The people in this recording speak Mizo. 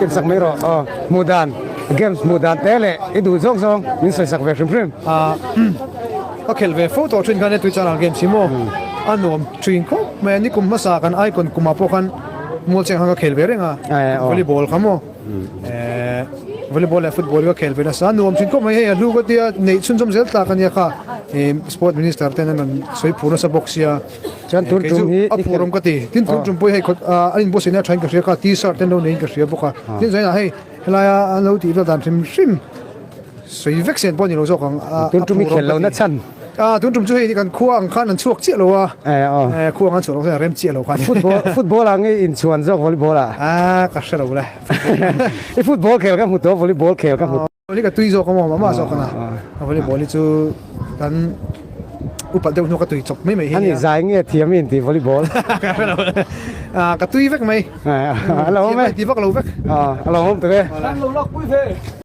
Ken sak mai rawh aw. Hmuh dan, games hmuh dan te leh i duh zawk zawng min sawi sak ve hrim hrim. Ka khelh ve fo tawh thin khan e Tuichangral games hi maw a nuam thin khawp mai a, nikum hmasa kan icon kumah pawh khan Mualcheng khan ka khel ve reng a, volleyball kha maw volleyball leh football hi ka khel ve nasa a nuam thin khawp mai hei a hlu ka tia neih chhunzawm zel tlak a nia kha sport minister ten an rawn sawi phur nasa bawk sia chuan tun tum hi a phur awm ka ti tin tun tum pawh hi hei an inbuatsaihna a thain ka hria kha t-shirt te an lo neiin ka hria bawk a tin zainah hei helaia an lo tih vel dan hrim hrim Sawi vek sen pawh a ni lo zawk ang. Tun tum i khelh lohna chhan. A tun tum chu hei kan khua ang khan an chhuak chiah lo a. Khua ang an chhuah loh chuan a rem chiah lo kha a ni. Football football ah nge inchhuan zawk volleyball ah? A ka hre lo le. I football khel ka hmu tawh volleyball khel ka hmu. Hi ka tui zawk a maw mah zawk a na. Volleyball hi chu kan upat deuh hnu ka tui chawp mai mai hi nia. Ani zai nge thiam i inti volleyball? Ka hre lo le. Ka tui vek mai. A lo awm e. Ti vak lo vek. A lo awm tak e. An lo lak pui ve.